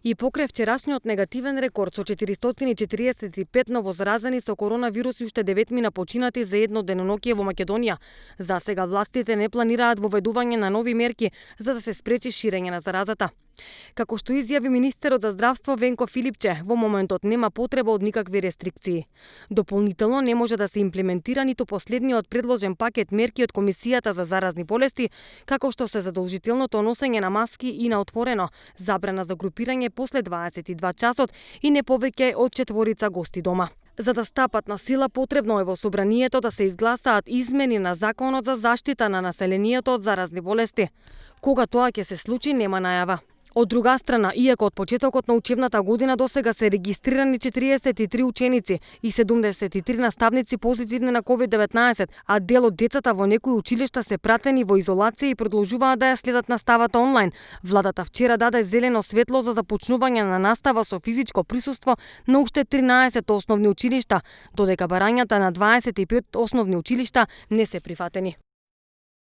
И покрај вчерашниот негативен рекорд со 445 новозаразени со коронавирус и уште 9 мина починати за едно деноноќие во Македонија, засега властите не планираат воведување на нови мерки за да се спречи ширење на заразата. Како што изјави министерот за здравство Венко Филипче, во моментот нема потреба од никакви рестрикции. Дополнително не може да се имплементира ниту последниот предложен пакет мерки од Комисијата за заразни болести, како што се задолжителното носење на маски и на отворено, забрана за групирање после 22 часот и не повеќе од 4 гости дома. За да стапат на сила, потребно е во собранието да се изгласаат измени на Законот за заштита на населението од заразни болести. Кога тоа ќе се случи, нема најава. Од друга страна, иако од почетокот на учебната година досега се регистрирани 43 ученици и 73 наставници позитивни на COVID-19, а дел од децата во некои училишта се пратени во изолација и продолжуваат да ја следат наставата онлайн, владата вчера даде зелено светло за започнување на настава со физичко присуство на уште 13 основни училишта, додека барањата на 25 основни училишта не се прифатени.